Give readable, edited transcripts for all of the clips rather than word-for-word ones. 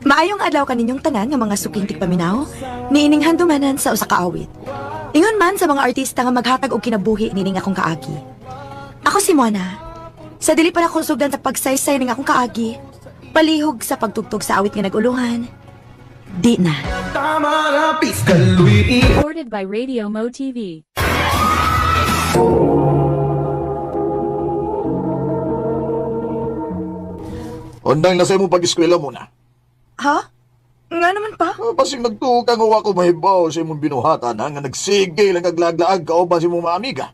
Maayong adlaw kaninyong tanan nga mga suking tigpaminaw, niining handumanan sa usa ka awit. Ingon man sa mga artista nga maghatag og kinabuhi nining akong kaagi. Ako si Mona. Sa dili pa na sugdan sa pagsaysay ning akong kaagi, palihog sa pagtugtog sa awit nga naguluhan, di na. Recorded by Radio Mo TV. Undang na sa imong pag-eskwela muna. Ha? Nga naman pa? Ah, basing nagtuo ka nga wa ko mahibaw sa imong binuhatan ha, nga nagsige lang kaglaag-laag kauban sa imong mga amiga.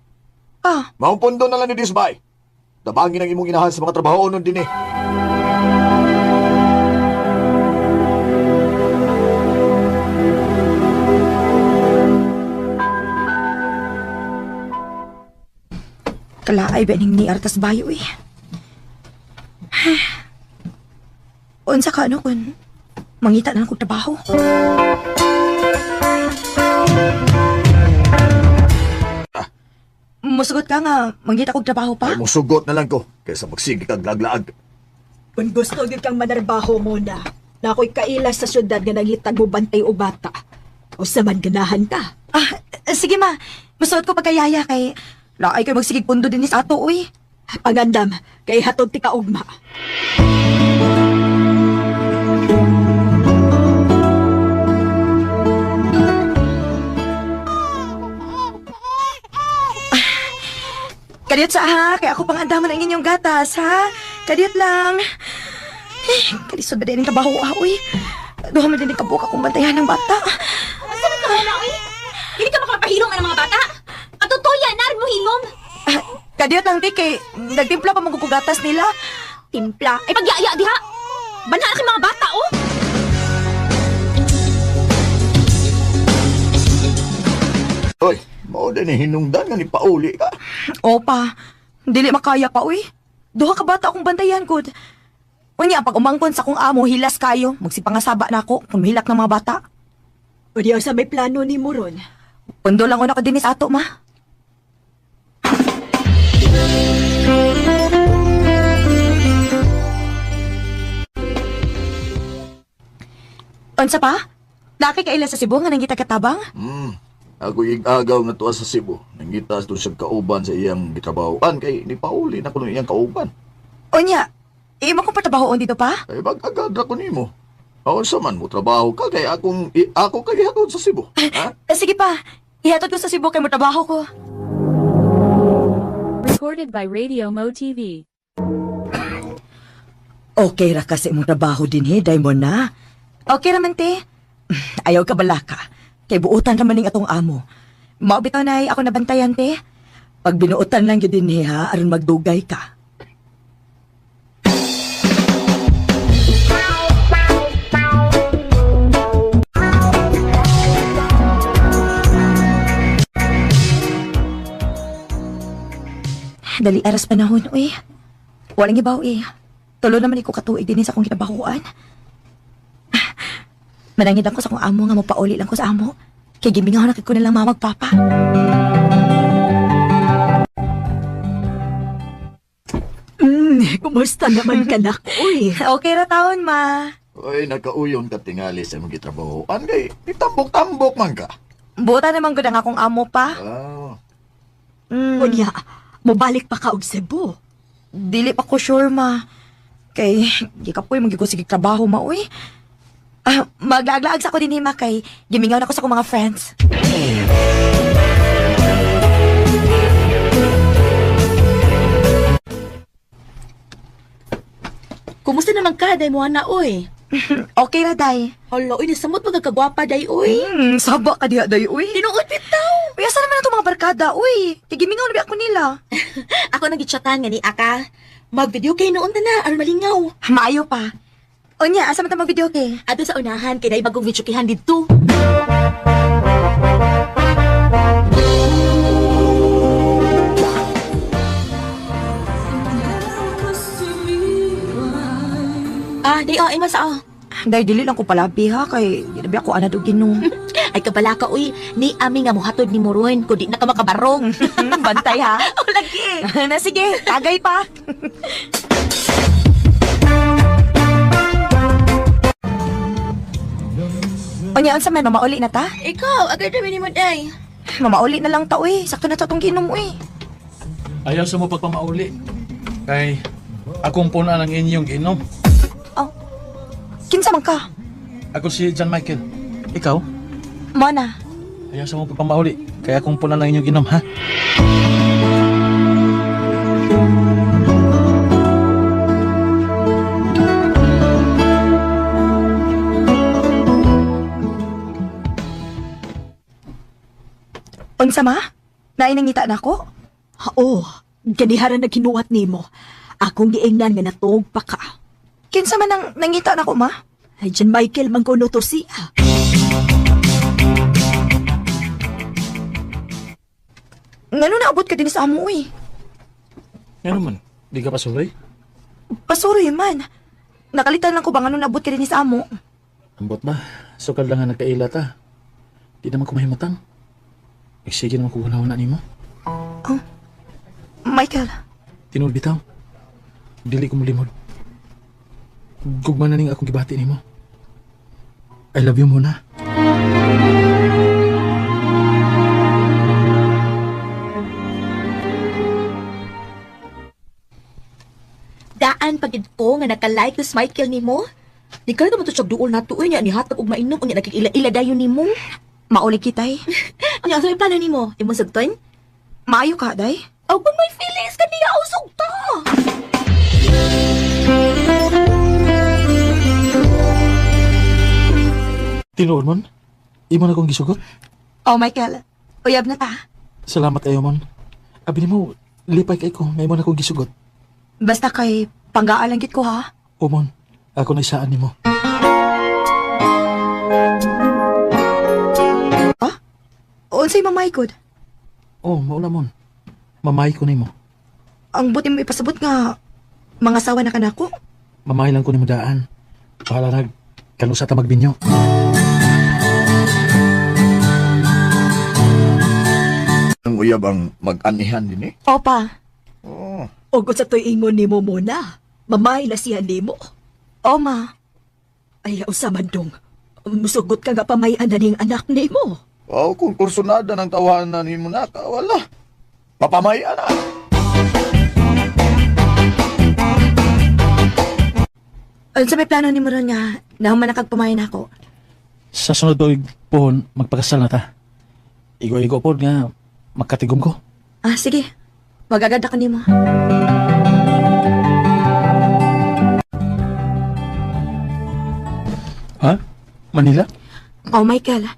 Ah, Maong na lang ni Disbay. Tabangin ang imong inahan sa mga trabaho nun dinhi. Kalaay ba ning ni Artas Bayo eh. Unsa ka ano kun mangita na lang kog trabaho. Musugot ka nga mangita kog trabaho pa? Ay musugot na lang ko kaysa magsige kag laglaag. Kung gusto gyud kang manarbaho muna, na ako'y kaila sa syudad nga nangitag mo bantay o bata. O sa man ganahan ka. Ah, sige ma. Musuot ko pagkayaya kay laay kay magsigig pundo din sa ato uy. Pangandam, kay hatod ti kaugma. Kadiyot sa ha, kay ako pang andaman ang inyong gatas ha. Kadiyot lang. Eh, kalisod ba din ang trabaho ah, uy. Duha man din ang kabuok akong bantayan ng bata. Asa man ka muna, oy? Dili ka makapahilom ang mga bata. Katutuyan, narin mo hilom. Ah, kadiyot lang ti kay nagtimpla pa magugugatas nila. Timpla. Ay, pagyaya diha. Banha na kay mga bata, oh. Oy, mao din ni hinungdan nga ni pauli ka. Opa, dili makaya pa uy. Duha ka bata akong bantayan gud. Unya pag umangkon sa akong amo hilas kayo, magsipangasaba na ako kung mahilak ng mga bata. O diyaw sa may plano ni mo ron. Pundo lang una ko din sa ato ma. Unsa pa? Laki kaila sa Cebu nga nangita katabang? Ako igagaw nga tuwa sa Cebu. Nangita doon siya kauban sa iyang gitrabahoan kay ni pauli na kuno iyang kauban. Unya, imo kong patrabahoon dito pa? Ay mag-agad ra ko nimo. Aon sa man mo trabaho ka kay akong ako kay hatod sa Cebu. Ha? Eh, sige pa, ihatod ko sa Cebu kay mo trabaho ko. Recorded by Radio Mo TV. Okay ra kasi imong trabaho din he, Diamond na. Okay ra man te. Ayaw ka balaka. Kay buutan ra man ning atong amo. Mao bitaw nay ako nabantayan te. Pag binuotan lang gyud dinhi ha, aron magdugay ka. Dali aras panahon, uy. Walang ibaw eh. Tulo naman iko katuig din sa akong kinabahuan. Manangid lang ko sa akong amo nga mopauli lang ko sa amo. Kay gimingaw na kay ko nilang mama papa. Kumusta naman ka na, uy? Okay ra taon, ma. Oy, nakauyon ka tingali sa imong gitrabahoan kay ditambok-tambok man ka. Buta naman gud ang akong amo pa. Ah, Unya, mobalik pa ka og Cebu. Dili pa ko sure, ma. Kay gikapoy man gyud ko sige trabaho, ma, uy. Ah, maglaaglaag sa ko din ma kay gimingaw na ko sa akong mga friends. Kumusta naman ka, day mo na, oy? Okay ra day. Hala, oy, nasamot mga kagwapa, day, oy. Saba ka diha day, uy. Tinuod bitaw. Uy, asa naman ang mga barkada, uy. Kay gimingaw na ba ako nila. Ako nang gitchatan nga ni Aka. Mag-video kay noon na na, aron malingaw. Maayo pa. Unya, asa man ta mag-video kay? Ato sa unahan, kay day bagong video kihan didto. Ah, day, oh, ingon sa oh. Day, dili lang ko palabi ha, kay di na ba ako anad og Ginoo. Ay, kabala ka, uy. Ni ami nga muhatod ni Moron, kundi na ka makabarong. Bantay ha. Oh, lagi. Na sige, tagay pa. Unya, unsa man, mamauli na ta? Ikaw, agad na mo day. Mamauli na lang ta, uy. Sakto na to tong ginom, uy. Ayaw sa mo pagpamauli. Kay akong punan ang inyong ginom. Oh. Kinsa man ka? Ako si John Michael. Ikaw? Mona. Ayaw sa mo pagpamauli. Kay akong punan ang inyong ginom, ha? Unsa ma? Nainangita na ako? Oo, ganihara na ginuhat nimo. Akong giingnan nga natuog pa ka. Kinsa man ang nangita na ako, ma? Ay, John Michael, mangkuno to siya. Ngano naabot ka din sa amo, uy? Nga naman, di ka pasuloy? Pasuroy man. Nakalitan lang ko ba ngano naabot ka din sa amo? Ambot ba? Sukal lang nga nagkaila ta. Di naman ko mahimutang. Eh, sige naman ko na nimo. Michael, Tinuod bitaw. Dili ko mulimod. Gugma na ning akong gibati nimo. I love you muna. Daan pagid ko nga naka-like ni Michael nimo. Di ka naman to siya duol na tuoy niya ni hatag og mainom unya nakikila-ila dayon nimo. mauli kita eh. Unya sa plano nimo? Imong sugton? Maayo ka, day. Aw kung may feelings ka niya usog ta. Tinuod mon. Imo na kong gisugot. Oh, Michael. Uyab na ta. Salamat kayo mon. Abi nimo, lipay kay ko, may mo na kong gisugot. Basta kay panggaan git ko, ha? O mon, ako na isaan nimo. Unsay mamay ko? Oh, mauna mon. Mamay ko nimo. Ang buti mo ipasabot nga mga asawa na kanako. Mamay lang ko nimo daan. Bahala nag kanusa ta magbinyo. Ang uyab ang mag-anihan din eh. Opa. Oh. Og sa to'y ingon nimo muna. Mamay na siya nimo. Oma. Ay, usa man dong. Musugot ka nga pamayan na ning anak nimo. Oh, kung kursunada ng tawanan nimo na ka, wala. Papamaya na. Unsa may plano nimo ron nga nahuman na kag pamayan ako? Sa sunod tuig pohon, magpakasal na ta. Igo-igo pod nga magkatigom ko. Ah, sige. Magagad ako nimo. Ha? Manila? Oh, Michael.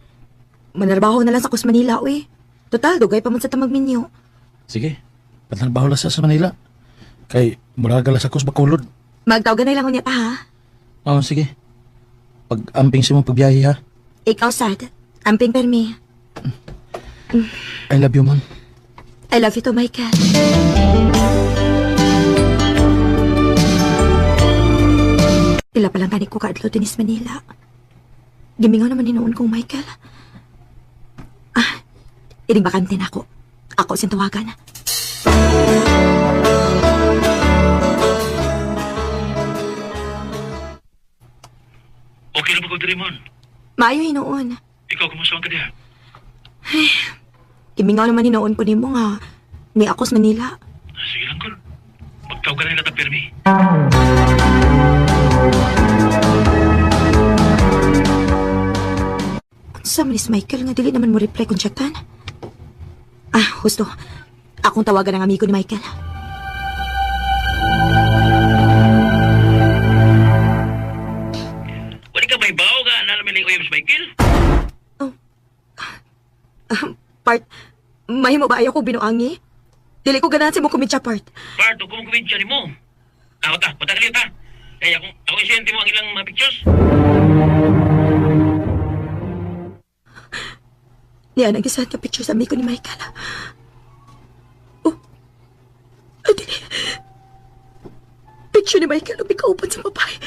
Manarbaho na lang sa Kus Manila, uy. Total, dugay pa man sa tamag minyo. Sige. Patrabaho lang sa Manila. Kay mura ka lang sa kus Bacolod. Magtawagan na lang unya pa, ha? Oo, sige. Pag-amping sa mong pagbiyahe ha. Ikaw, sad. Amping permi. I love you, mon. I love you too, Michael. Pila pa lang gani ko kaadlaw dinis Manila. Gimingaw naman hinuon kong Michael. Ah, ining bakante na ako. Ako siyang tawagan. Okay na ba ko diri, mon? Maayo hinuon. Ikaw, kumusta ang kadiha? Gimingaw naman hinuon ko nimo nga ni ako sa Manila. Sige lang, kol. Magtawag ka na nila pirmi. Unsa man is Michael nga dili naman mo reply kung chatan? Ah, husto. Akong tawagan ang amigo ni Michael. Wala ka may bawo ka, nalamin ng uyab si Michael? Part, mahimo ba ayaw ko binuangi? Dili ko ganahan sa mo kumidya part. Part, huwag kong kumidya ni mo. Ah, wata, wata kaliyo ta. Kaya kung ako isente mo ang ilang mga pictures. Niya nag-send ka picture sa amigo ni Michael. Oh. Ay, dili. Picture ni Michael ug kauban sa babae.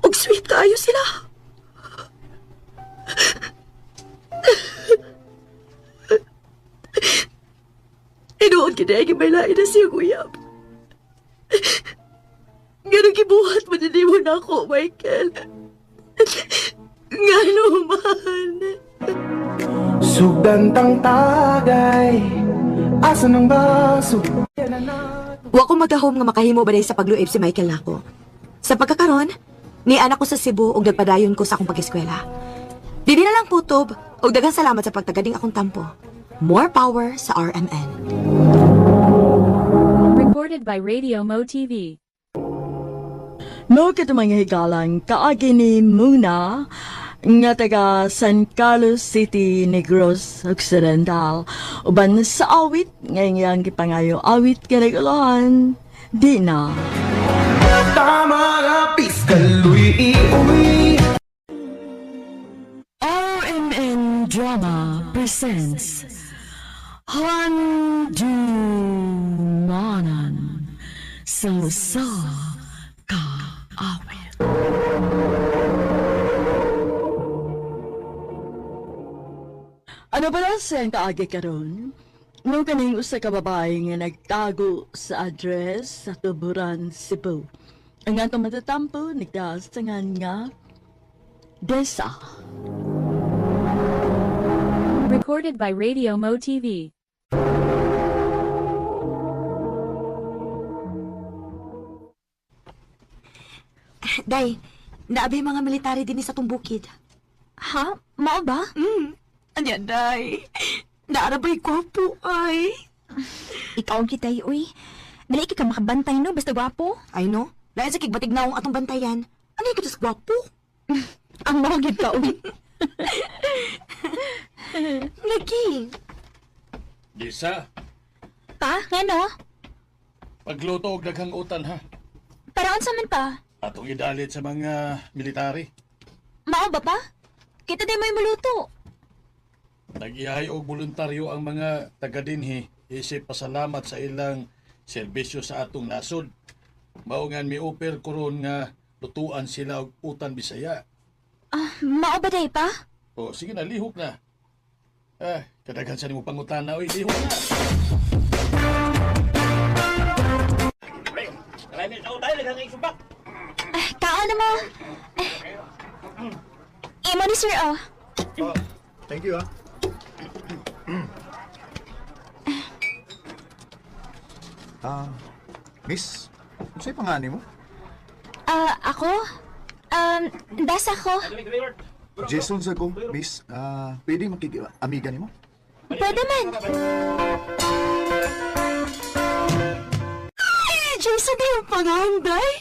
Og sweet kaayo sila. Inuon kinay may lain na siya uyab. Ganun gibuhat mo din mo na ako, Michael. Ngano man? Sugdan tang tagay, asa ng baso? Wa ko magahom nga makahimo ba sa pagluib si Michael nako. Sa pagkakaron, ni anak ko sa Cebu ug nagpadayon ko sa akong pag-eskwela. Dili na lang putob ug daghang salamat sa pagtagading akong tampo. More power sa RMN. Recorded by Radio Mo TV. No kato mga higalang kaagi ni Muna nga taga San Carlos City, Negros Occidental. Uban sa awit, ngayon iyang gipangayo awit kinagulahan, di na. Tama na piskaloy iuwi. RMN Drama presents Handumanan sa Usa Ka Awit. Ano ba na siyang kaagi karon? No kaning usa ka babae nga nagtago sa address sa Tuburan, Cebu. Ang atong matatampo nagdasangan nga Desa. Recorded by Radio Mo TV. Day, naabi mga military din sa tong bukid. Ha? Mao ba? Anya, Day. Naarabay gwapo ay. Ikaw ang kitay, uy. Dali ka makabantay, no? Basta gwapo. Ay no, lain sa kigbatig naong atong bantayan. Ano yung katas gwapo? Ang mao gid ka, uy. Lagi. Disa, Pa, ngano? pagluto og daghang utan ha. Para unsa man pa? Atong idalit sa mga military. Mao ba pa? Kita day mo'y muluto. Nagiyahay og voluntaryo ang mga taga dinhi isip pasalamat sa ilang serbisyo sa atong nasod. Mao nga mi-offer karon nga lutuan sila og utan Bisaya. Ah, mao ba day pa? O sige na, lihok na. Eh, kadaghan sa nimo pangutana oy, lihok na. Ah, kaon na mo. Ah. Imo ni sir, oh. Thank you, ah. Ah, miss, unsay pangani mo? Ah, ako? Das ako. Jason sa ko, miss. Ah, pwede makig-amiga nimo? Pwede man. Ay, Jason, di yung pangalan, Day.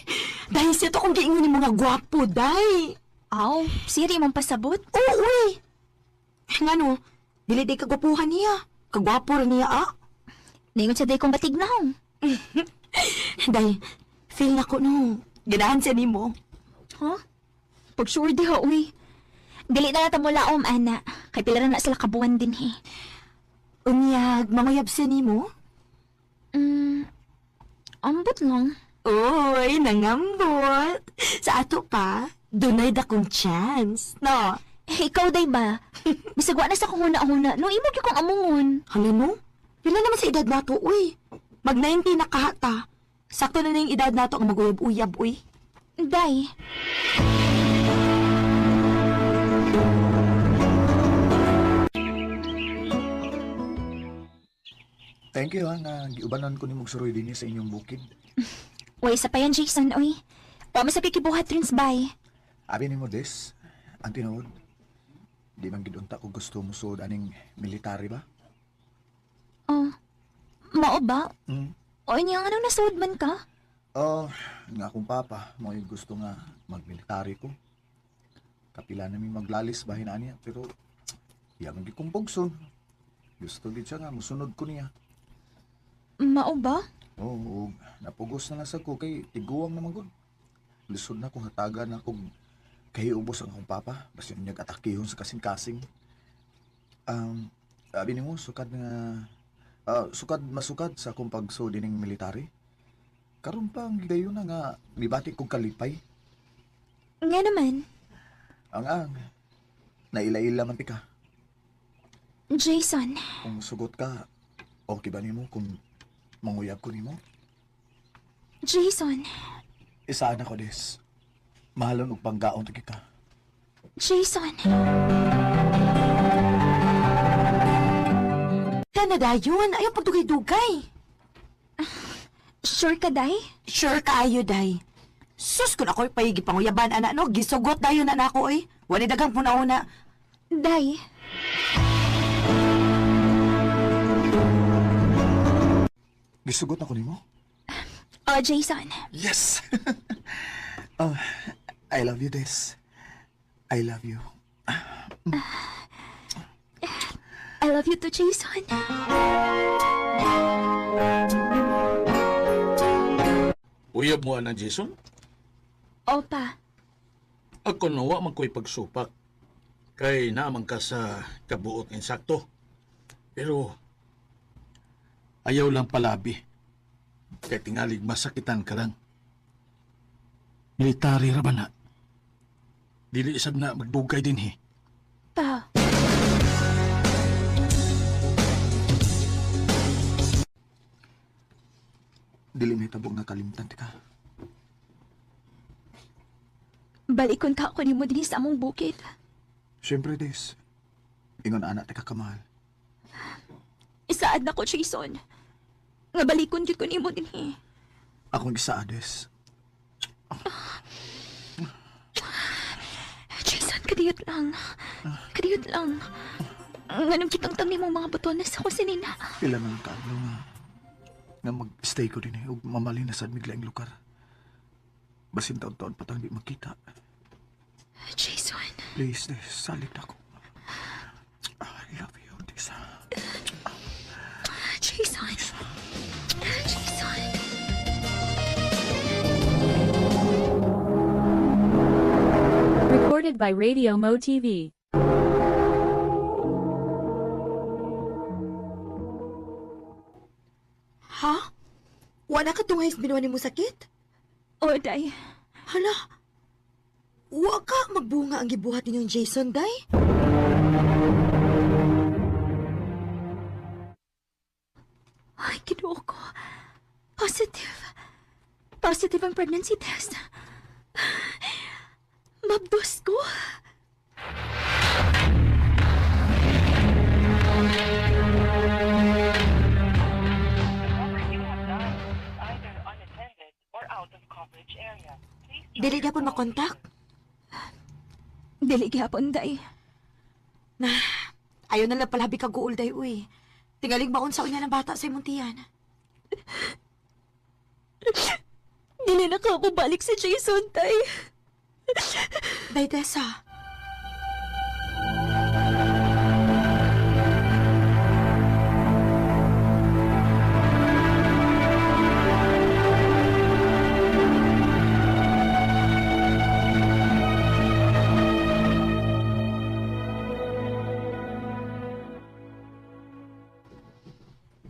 Dahil siya to kung giingon ni mga gwapo, Day. Aw, siri mong pasabot. Oo, uy. Ngano, dili day kagwapuhan niya. Kagwapo rin niya, ah. Ningon sa day kong batig na hong. Day, feel na ko, no. Ganahan siya nimo. Huh? Pag sure di ho, uy. Dili na nata mo laom, ana. Kay pila na sila kabuan din, he. Unyag, manguyab siya nimo. Ambot lang. Uy, nangambot. Sa ato pa, dunay dakong chance. No? Eh, ikaw day ba? Bisag wa na sa kong huna-huna. No, imo gyud kong amungon. Hala no? Pila naman sa edad nato, uy. Mag 19 na kahata. Sakto na na yung edad nato ang maguyab-uyab, uy. Day. Thank you ha, nga giubanan ko nimong suroy dinhi sa inyong bukid. Uy, sa pa yan, Jason, uy. Wa man sa kikibuhat rin bay. Abi nimo des, ang tinuod. Di man gid unta ko gusto mo suod aning military ba? Oh, mao ba? Mm. O niya, anong nasuod man ka? Oh, nga akong papa, mo yung gusto nga magmilitary ko. Kapila namin maglalis bahin niya, pero iya man gid kong pugson. Gusto gid siya nga musunod ko niya. Mao ba? Oo, oh, napugos na lang sa ko kay tiguang naman gud. Lisod na kung hatagan na kung kahiubos ang akong papa, basta niya atakihon sa kasing-kasing. Sabi nimo sukad nga sukad masukad sa akong pagsuod ining military. Karon pa ang gigayon na nga mibati kong kalipay. Nga naman, Ang naila-ila man ti ka. Jason. Kung sugot ka, okay ba nimo kung manguyab ko nimo? Jason. Isaan ako des. Mahalon og panggaon ti ka. Jason. Kana dayon, ayaw pagdugay-dugay. Sure ka, Day? Sure kaayo, day. Sus, kung ako'y paigi panguyaban, anak, no? Gisugot dayon na nako, oy. Wala dagang puna-una. Day. Gisugot na ko nimo? Oh, Jason. Yes! Oh, I love you, Des. I love you. I love you too, Jason. Uyab mo anang Jason? Opa. Ako nawa man ko'y pagsupak. Kay naman ka sa kabuot insakto. Pero ayaw lang palabi. Kay tingalig masakitan ka lang. Military ra ba na? Dili isab na magdugay din he. Pa. Dili may tabog nga kalimtan tika. Balikon ka ako nimo dinhi sa among bukid. Siyempre, Des. Ingon anak tika kamahal. Isaad na ko, Jason. Nga balikon gyud ko nimo dinhi. Akong isa, Des. Jason, kadiyot lang. Kadiyot lang. Nganong kitang tang nimo mga botones ako sinina. Pila man ang kaadlaw nga nga mag-stay ko din eh, ug mamalin na sad miglaing lugar. Basin taon-taon pa tang di makita. Jason. Please, Des, salig na ko. I love you, Des. Jason. Jason. Recorded by Radio Mo TV. Ha? Wala ka tungay binuan mo sakit? Oh, Day. Hala, wa ka magbunga ang gibuhat ninyong Jason, day? Ay, kinuo ko. Positive. Positive ang pregnancy test. Mabdos ko. Dili gyapon makontak? Dili gyapon, Day. Ayaw na lang palabi ka guol, day, uy. Tingaling baon sa unya ng bata sa imong tiyan. Dili na ka ako balik si Jason, Day. Day, Tessa.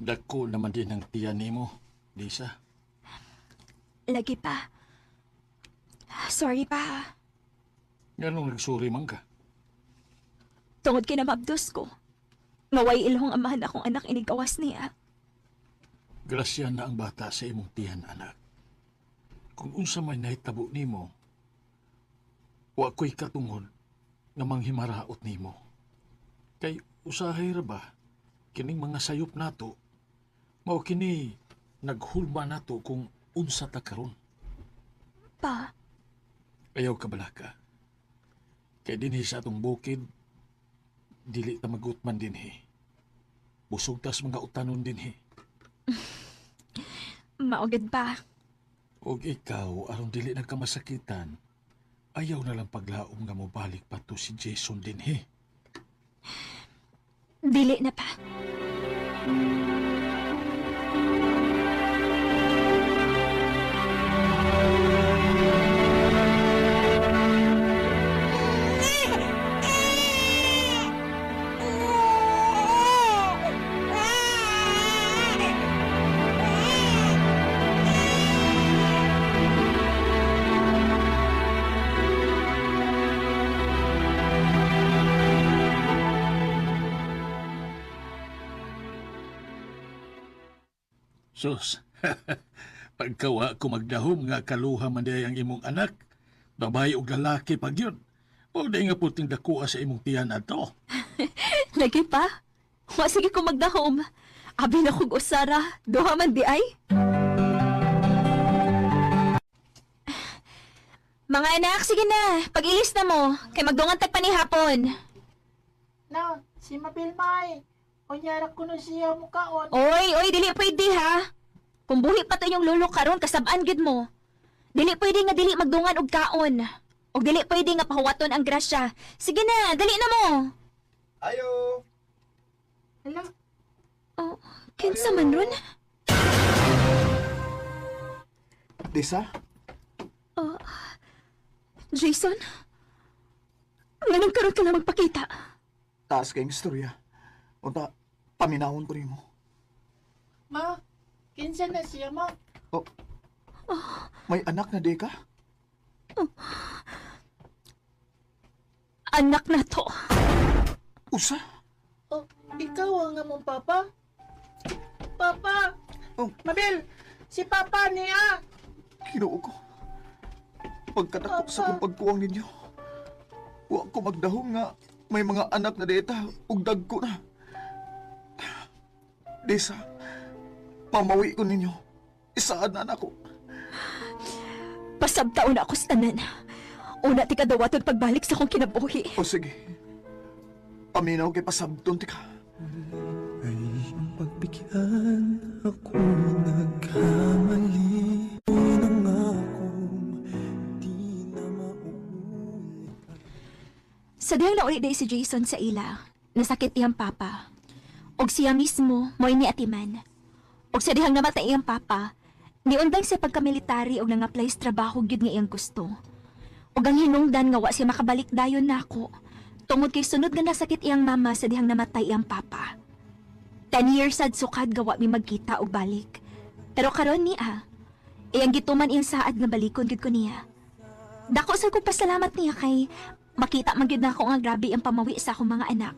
Dako naman din ang tiyan nimo, Lisa. Lagi pa. Sorry pa. Ganong nagsuri man ka. Tungod kay namabdos ko. Maway ilhong amahan akong anak inigawas niya. Grasya na ang bata sa imong tiyan, anak. Kung unsa may nahitabo nimo, wa ko'y katungod nga manghimaraot nimo. Kay usahay ra ba kining mga sayop nato, mao kini naghulma nato kung unsa ta karon. Pa, Ayaw ka balaka. Kay dinhi sa atong bukid, dili ta magutman dinhi. Busog tas mga utanon dinhi. maugad pa. Og ikaw, aron dili na ka masakitan, ayaw na lang paglaom nga mobalik pa to si Jason dinhi. Dili na pa. Sus, pagkawa ko magdahom nga kaluha man diay ang imong anak, babae og lalaki pag yun. O di nga puting dakuha sa imong tiyan ato. Lagi pa. Wa sige ko magdahom. Abi na kog usara, duha man di ay. Mga anak, sige na. Pag-ilis na mo. Kay magdungan tag panihapon. Na, si Mapilmay. Unyara ko na siya mukaon. Oy, oy, dili pwede ha. Kung buhi pa to yung lolo karon, kasabaan gid mo. Dili pwede nga dili magdungan og kaon. Og dili pwede nga pahuwaton ang grasya. Sige na, dali na mo. Ayo! Hello? Oh, kinsa man ron? Desa? Oh, Jason? Nganong karon ka na magpakita? Taas kayong istorya. Unta, paminahon ko nimo. Ma, kinsa na siya ma? Oh. May anak na di ka? Anak na to. Usa? Oh, ikaw ang among papa? Papa! Oh. Mabel, si papa niya! Kinoo ko. Pagkadako sa kong pagkuwang ninyo, wa ko magdahom nga may mga anak na deta ug dagko na. Desa, pamawi ko ninyo. Isaad na nako. Pasabtaon na ako sa tanan. Una ti kadawaton pagbalik sa akong kinabuhi. O sige. Paminaw kay pasabton ti ka. Ay iyong pagbigyan ako nagkamali Nangakong di na mauulit. Sa dihang nauli day si Jason sa ila, nasakit iyang papa. Og siya mismo, mo'y ni atiman. Og sa dihang namatay iyang papa, niundang siya pagkamilitary og nang-apply sa trabaho gyud nga iyang gusto. Og ang hinungdan nga wa siya makabalik dayon nako, tungod kay sunod nga nasakit iyang mama sa dihang namatay iyang papa. 10 years sad sukad gawa mi magkita og balik. Pero karon niya, iyang gituman iyang saad nga balikon gyud ko niya. Dako sa kong pasalamat niya kay makita man gyud nako nga grabe ang pamawi sa akong mga anak.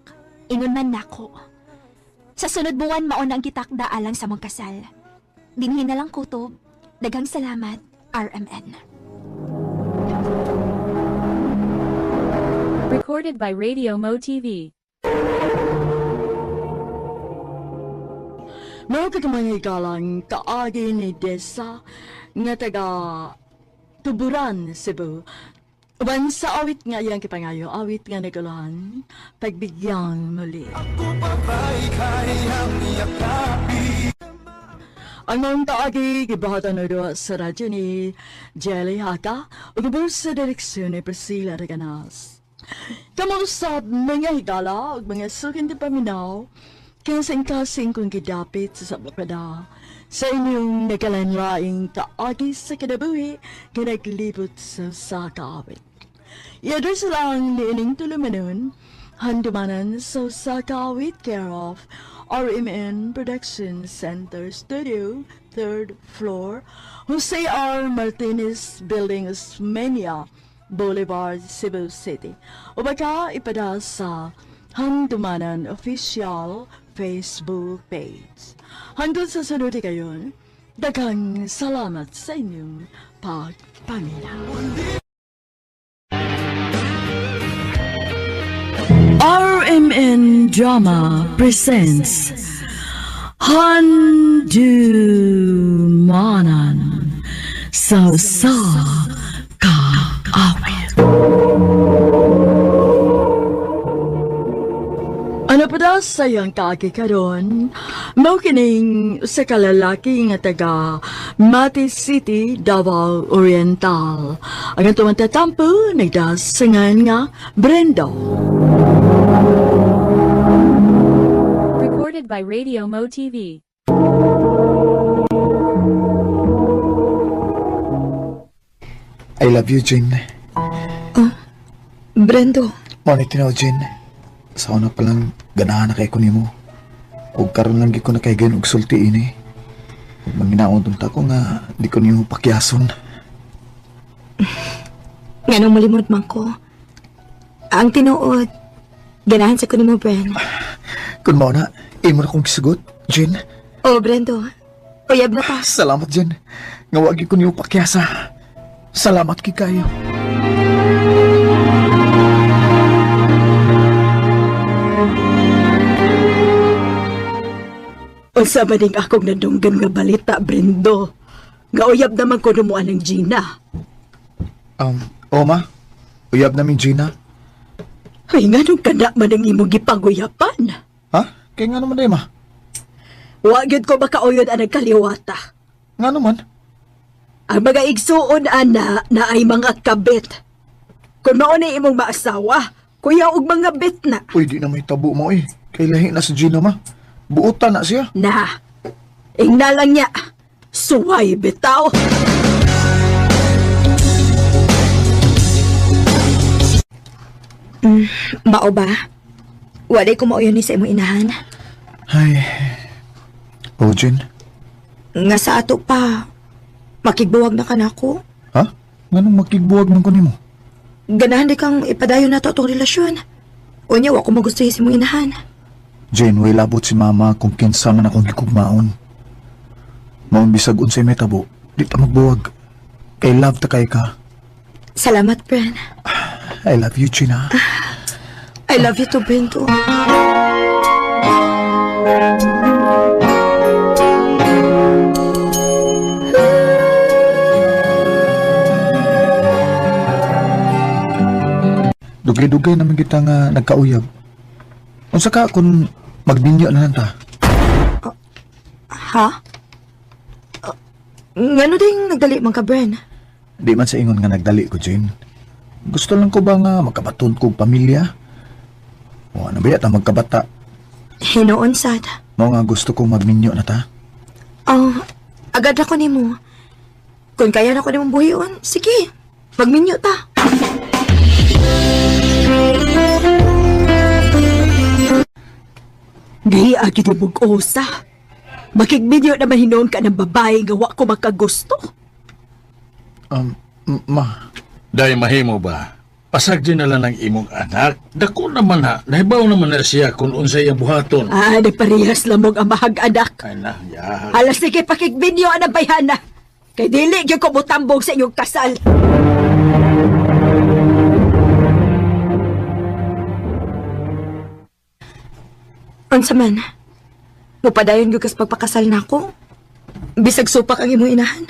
Ingon man nako. Sa sunod buwan mao na ang gitakda alang sa mong kasal. Dinhi na lang kutob. Daghang salamat, RMN. Recorded by Radio Mo TV. Mao ka mga higalang kaagi ni Desa nga taga Tuburan, Cebu. Uban sa awit nga iyang kipangayo, awit nga naguluhan, pagbigyan muli. Ako pa ba'y kayang yakapin? Ang mga kaagi gibahatan na doon sa radyo ni Jelly Haka ug sa direksyon ni Priscilla Reganas. Kamausap mga higala ug mga sukin di paminaw kasing-kasing kung gidapit sa sabakada sa inyong nagalanlaing kaagi sa kinabuhi nga naglibot sa sakaawit. I-address lang niining tulumanon, handumanan sa Sakawit, care of RMN Production Center Studio, 3rd floor, Jose R. Martinez Building, Osmeña Boulevard, Cebu City. O baka ipada sa Handumanan Official Facebook page. Hanggang sa sunod kayon, daghang salamat sa inyong pagpaminaw. RMN Drama presents Handumanan sa sa kaawit. Ano pa daw sa iyang kaagi karon? Mao kining sa kalalaki nga taga Mati City, Davao Oriental. Ang atong tatampo nagdasangan nga Brendo. Recorded by Radio Mo TV. I love you, Jane. Brendo, Mao ni tinaw, Jane. Sa una pa lang, ganahan na kay ko nimo. Ug karon lang gid ko nakaigayon og sulti ini. Ug manginaon ta ko nga di ko nimo pakyason. nganong malimod man ko. Ang tinuod, ganahan sa ko nimo, Bren. Kun mao na, imo na kong gisugot, Jane. Oh, Brendo, uyab na ta. Salamat, Jane. Nga wa gyud ko nimo pakyasa. Salamat kay kayo. Unsa man ning akong nadunggan nga balita, Brendo? Nga uyab naman ko numuan ng Gina. Oma, uyab namin Gina. Ay, nga nung kana man ang imong gipanguyapan. Ha? Kaya nga naman day, ma. Wa gyud ko makauyod ang nagkaliwata. Nga naman. Ang mga igsuon ana na ay mga kabit. Kung mao na imong maasawa, kuya og mga bit na. Uy, di na may tabo mo eh. Kay lahi na si Gina, ma. Buotan na siya. Na, ingna lang niya. Suway bitaw. Mao ba? Walay ko mauyon ni sa imong inahan. Ay. Oh, Jane. Nga sa ato pa, makigbuwag na ka nako. Ha? Nganong makigbuwag man ko nimo? Ganahan di kang ipadayon na to atong relasyon. Unya, wa ko magustuhin sa imong inahan. Jane, way labot si mama kung kinsa man akong gikugmaon. Maong bisag unsay may tabo, di ta magbuwag. Kay love ta kay ka. Salamat, Bren. I love you, Gina. I love you too, Brendo. Dugay-dugay naman kita nga nagkauyab. Unsa ka kung magninyo na lang ta? Ha? Ngano ding nagdali man ka, Bren? Di man sa ingon nga nagdali ko, Jane. Gusto lang ko ba nga magkabaton kog pamilya? O ano ba yata magkabata? Hinoon sad. Mao nga gusto kong magminyo na ta. Oh, agad ako nimo. Kung kaya na ko nimong buhion, sige. Magminyo ta. Di agi di mong usa. Makigbidyo naman hinoon ka ng babae nga wa ko makagusto. Ma, Day mahimo ba? Pasag din na lang ang imong anak. Dako naman ha. Nahibaw naman na siya kung unsay iyang buhaton. Ah, nagparehas lamog ang mahag anak. Ay na, ya. Alas sige pakigbidyo ang bayhana. Kay dili gyud ko motambong sa inyong kasal. Unsa man? Mupadayon gyud kas pagpakasal nako. Bisag supak ang imong inahan.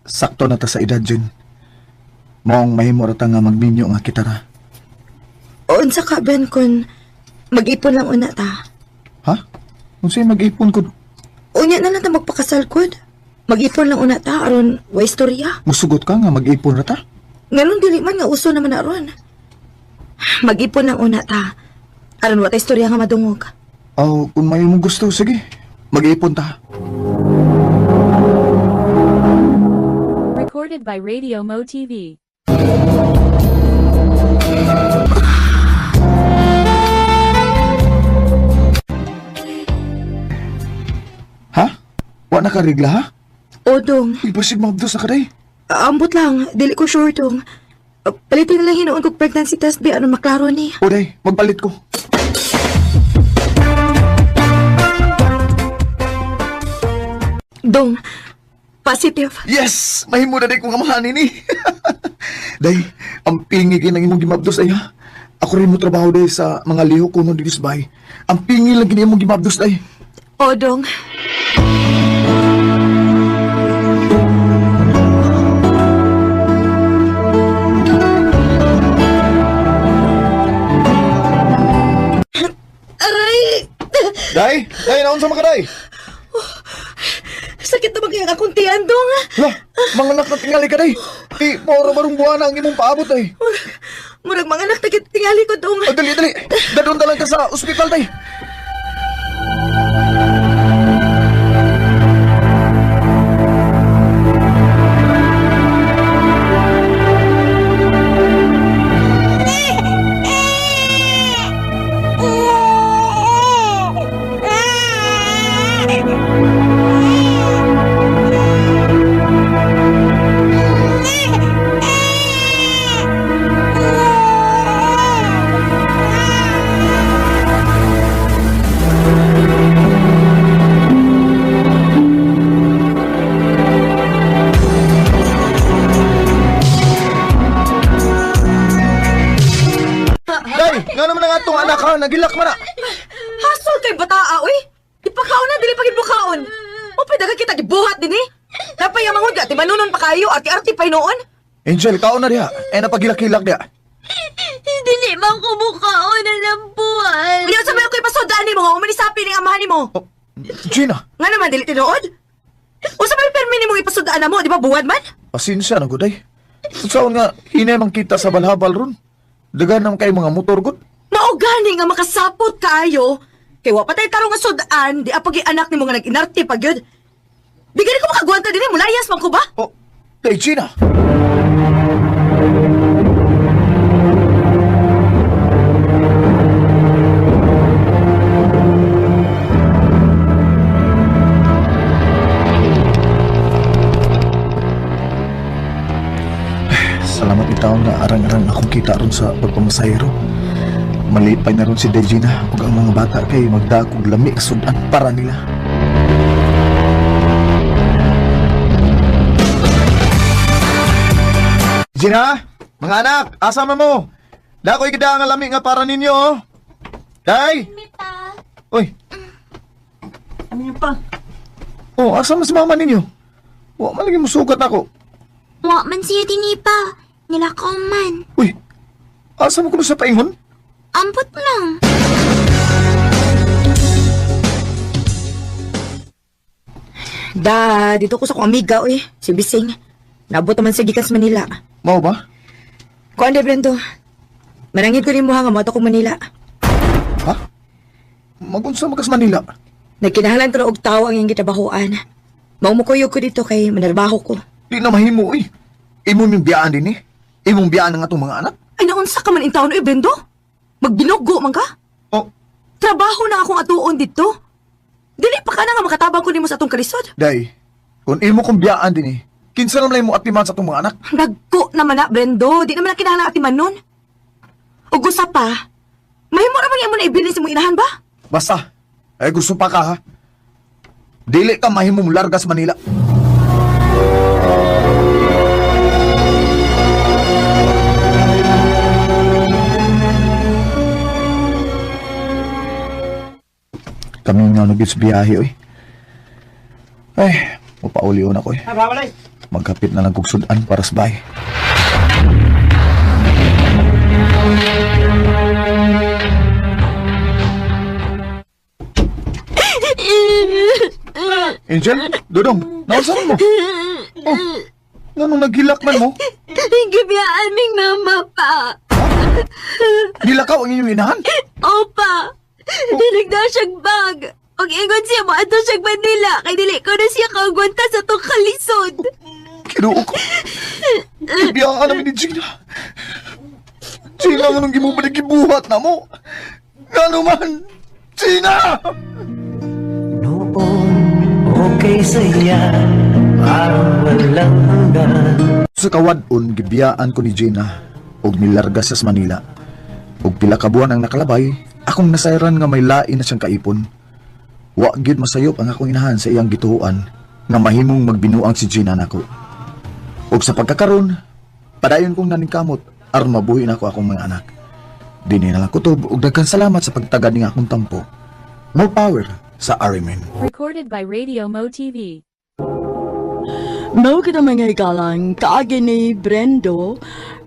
Sakto na ta sa edad, Jane. Maong mahimo ra ta nga magminyo nga kita ra. Unsa ka, Ben, kung mag-ipon lang una ta. Ha? Unsay mag-ipon ko? Unya na lang ta magpakasal kod. Mag-ipon lang una ta aron wa istorya. Musugot ka nga mag-ipon ra ta? Nganong dili man nga uso naman aron. Mag-ipon lang una ta. Aron wa ta istorya nga madungog. Aw, kung may mong gusto, sige. Mag-ipon ta. Recorded by Radio Mo TV. Ha? Wa na ka regla, ha? O dong, Uy, basig maabdos na ka day. ambot lang, dili ko sure dong. Palitin na lang hinuon kog pregnancy test bi aron maklaro ni. O day, magpalit ko. Dong, positive. Yes! Mahimo na day kong amahan ini. Day, ang pingi kay nang imong gimabdos ay ha. Ako rin mo trabaho day sa mga liho ko no dito sa bahay. Ang pingi lang gini imong gimabdos day. O dong. Aray! Day, day naon sa mga day? Sakit naman kaya akong tiyan, dong. Lah, mga anak na tingali ka day. Di, maura barong buwana ang imong paabot day. Murag mga anak tagit tingali ko, dong. Oh, dali, dali. Dadon ta lang ka sa ospital day. Day, nga naman ang atong anak ha, nagilak man na. Hasol kay bataa, uy! dili pagid bukaon? O pwede ka kita gibuhat din eh. Napayamangod ka, timanunon pa kayo, arti-arti pa noon. Angel, kaon na diha. Eh, napagilak-hilak diha. Dili man ko mukaon na lambuan. Unya sa may ako'y pasudaan nimo nga umanisapi ning amahan nimo. Oh, Gina, Nga naman dili tinuod. Usa may permi nimo ipasudaan na mo, di ba buwad man? pasensya na guday. Unsaon nga hinay man kita sa balhabal ron. Dagan naman kay mga motor gud. Mao gani nga makasapot kaayo. Kay wa pa tay tarong nga sudan, di apagi anak nimo nga nag-inarte pa gyud. Di gani ko makagwanta dinhi, mulayas man ko ba? Oh, kay Gina. Salamat itaw nga arang-arang akong kita ron sa pagpamasahero. Malipay na ron si Degina ug ang mga bata kay magdakog lami sudan para nila. Gina, mga anak, asa man mo? Dakoy gida nga lami nga para ninyo. oh. Day! Uy. Ano yun pa? Oh, asa man si mama ninyo? Wa man lagi musukat ako. Wa man siya dinipa. Nilakaw man. Uy. Asa mo kuno sa paingon? Ampot lang. Da, dito ko sa akong amiga, oy. Si Bising. Naabot naman sa gikan sa Manila. Mao ba? Kuan de Brendo. Manangit ko nimo ha nga moadto kong Manila. Ha? Magunsa man ka sa Manila? Nagkinahanglan ko na og tawo ang iyang gitabahoan. Maumukuyog ko dito kay manarbaho ko. Di na mahimo eh. Imo ming biyaan din eh. Imong biyaan ang atong mga anak. Ay naunsa ka man intawon oy Brendo? Magbinugo man ka? Oh, Trabaho na akong atuon dito. Dili pa ka na nga makatabang ko nimo sa atong kalisod. day. Kung imo kong biyaan din eh, kinsa naman mo atiman sa atong mga anak? Nagko naman na, Brendo. Di naman na kinahanglan atiman nun. Ug usa pa, mahimo ra man imo na ibilin sa imong inahan ba? Basta, ay gusto pa ka ha. Dili ka mahimo larga sa Manila. Kami nga nagit sa biyahe, oy. Ay, mapaulion ako, eh. Magkapit na lang kog sudan para sa bahay. Angel, Dodong, nausan mo? Oh, nganong naghilak man mo? Gibiyaan ming mama pa. Nilakaw ang inyong inahan? Opa. Nagdaw siyang bag. Og ingon siya mo ato siyang Manila kay dili ko na siya kaugwanta sa tong kalisod. Kinuo ko. Ibiyaan namin ni Gina. Gina, anong gimubalik gibuhat na mo? Ngano man? Gina! Noon, okay saya, parang walang hanggan. Sa kawadon, gibiyaan ko ni Gina og nilarga siya sa Manila. Og pila ka buwan ang nakalabay, akong nasayran nga may lain na siyang kaipon. Wa gyud masayop ang akong inahan sa iyang gituoan nga mahimong magbinuang si Gina nako. Og sa pagkakaron, padayon kong naningkamot aron mabuhi nako akong mga anak. Dinhi na lang kutob og daghan salamat sa pagtagad ning akong tampo. More power sa RMN. Recorded by Radio Mo TV. Mao kita mga higalang kaagi ni Brendo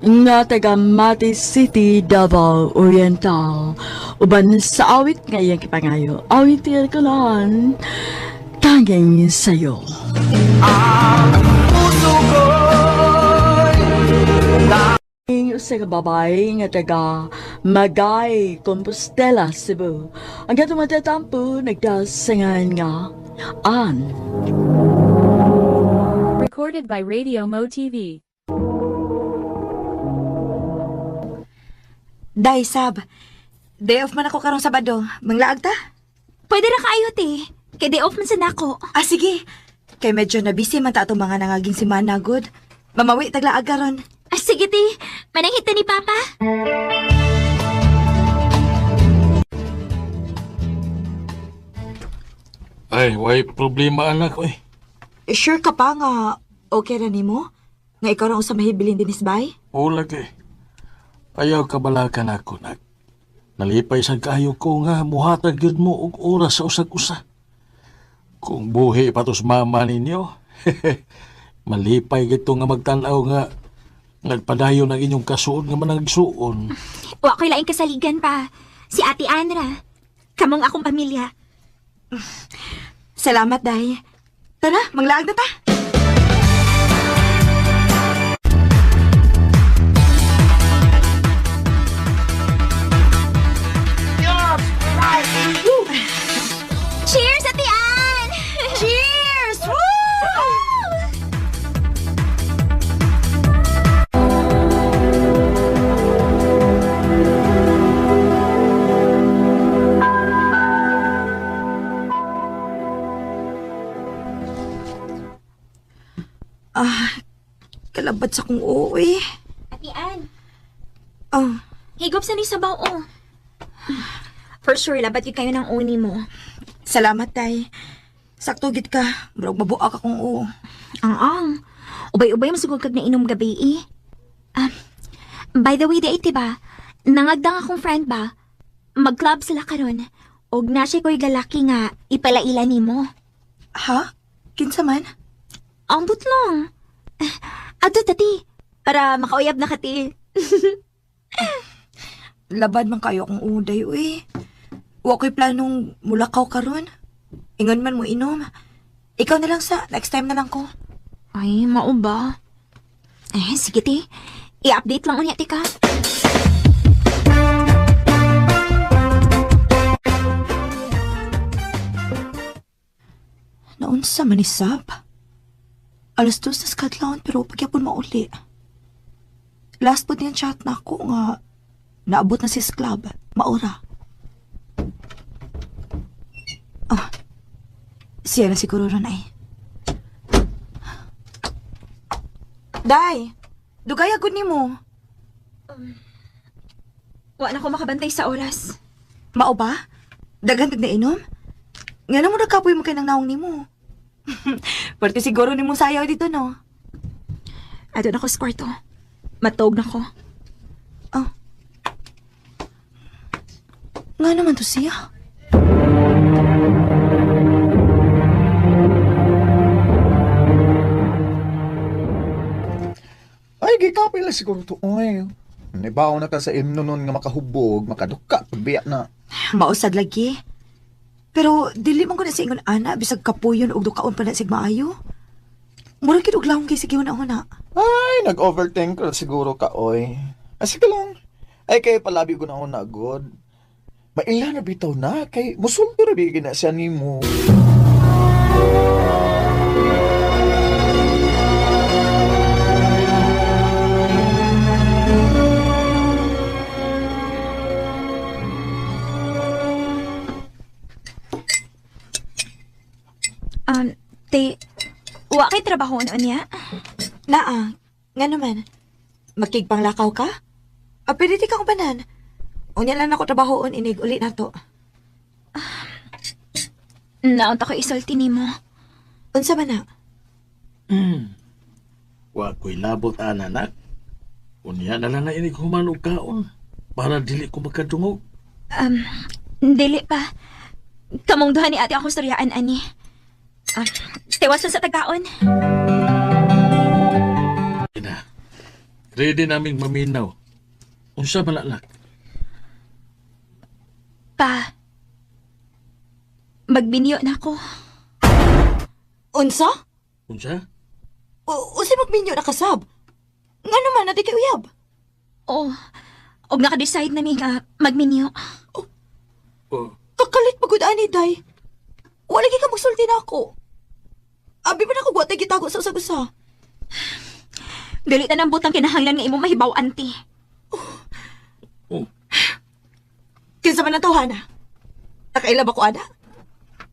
nga taga Mati City, Davao Oriental. Uban sa awit nga iyang kipangayo. Awit ko lang, tanging sayo. Ang usa ka babae nga taga Magay, Compostela, Cebu. Ang katong matatampo nagdasangan nga An. Recorded by Radio Mo TV. Day, sab. Day off man ako karong Sabado. Manglaag ta? Pwede ra kaayo te. Kay day off man sa nako. Ah, sige. Kay medyo na busy man ta atong mga nangaging simana, good. Mamawi taglaag karon. Ah, sige te. Mananghita ni Papa. Ay, way problema anak oy. Sure ka pa nga okay ra nimo? Nga ikaw ra usa mahibilin dinis bay? Ula kay. Ayaw kabalakan ako nak. Nalipay sa kaayo ko nga muhatag gyud mo og oras sa usag usa. Kung buhi pa tos mama ninyo, malipay gito nga magtanaw nga nagpadayon ang inyong kasuon nga managsuon. Wa ko'y laing kasaligan pa. Si Ate Anra. Kamong akong pamilya. Salamat, Day. Tara, manglaag na ta. Cheers, Ate Ann! Cheers! Woo! Ah, kalabad sa kong oo eh. Ate Ann, Oh, higop sa ni sabaw, oh. For sure, labat yun kayo ng uni mo. Salamat, Tay. Sakto gid ka. Murag mabuak akong oo. Ang ang. Ubay-ubay mo kag nainom gabi eh. Ah, by the way, di ba? Nangagdang akong friend ba? Mag-club sila karon. Og na siya ko'y lalaki nga ipalaila nimo. Ha? Kinsa man? Ambot lang. Ah, Adto tati, para makauyab na kati. Labad man kayo akong uday, uy. Wa ko'y planong mulakaw karon. Ingon man mo inom. Ikaw na lang sa, next time na lang ko. Ay, mao ba? Eh, sige ti. I-update lang unya ti ka. Naunsa man ni Sab? 2:00 na sa kadlawon pero pagyapon mauli. Last po niyang chat na ako nga naabot na si club. Maura. Ah, siya na siguro ron ay. Day, dugay agad nimo. Wa na ko makabantay sa oras. Mao ba? Daghan kag nainom? Nga na mo nakapoy mo kay nang naong nimo. Parte siguro nimo sayaw dito no. Adto na ko sa kwarto. Matog na ko. Oh. Nga naman to siya. Ay, gikapil na siguro to. Oy. Nibaw na ka sa imno nun nga makahubog, makaduka, pagbiya na. Mausad lagi. Pero dili man ko na sa ingon ana bisag kapuyon og dukaon pa na sig maayo. Murag gid og lahong kay sige una. Ay, nag-overthink ka siguro ka, oy. Ay, sige lang. Ay, kay palabi ko na ako na good. Maila na bitaw na, kay musulto na bigin na siya nimo. Te, wa kay trabaho niya? Naa, nga naman. Makigpanglakaw ka? Ah, pwede di ka kumpanan. Unya lang ako trabahoon inig uli na to. Naunta ko isulti nimo. Unsa man na? Wa ko'y labot ana nak. Unya na lang na inig human og kaon para dili ko makadungog. Dili pa. Kamong duha ni ate ako suryaan ani. Ah, tiwason sa tagaon. Ina. Ready naming maminaw. Unsa man na, nak? Pa. Magbinyo na ako. Unsa? Unsa? Unsa magminyo na kasab? Nga naman na di kay uyab. Oh, og naka-decide na mi nga magminyo. Oh, Kakalit pagod ani day. Wala gyud ka magsulti na ako. Abi pa na ko gwatay gitago sa usag-usa. Dili na nang butang kinahanglan nga imong mahibaw anti. oh. Kinsa man ang tawhana? Nakaila ba ko ana?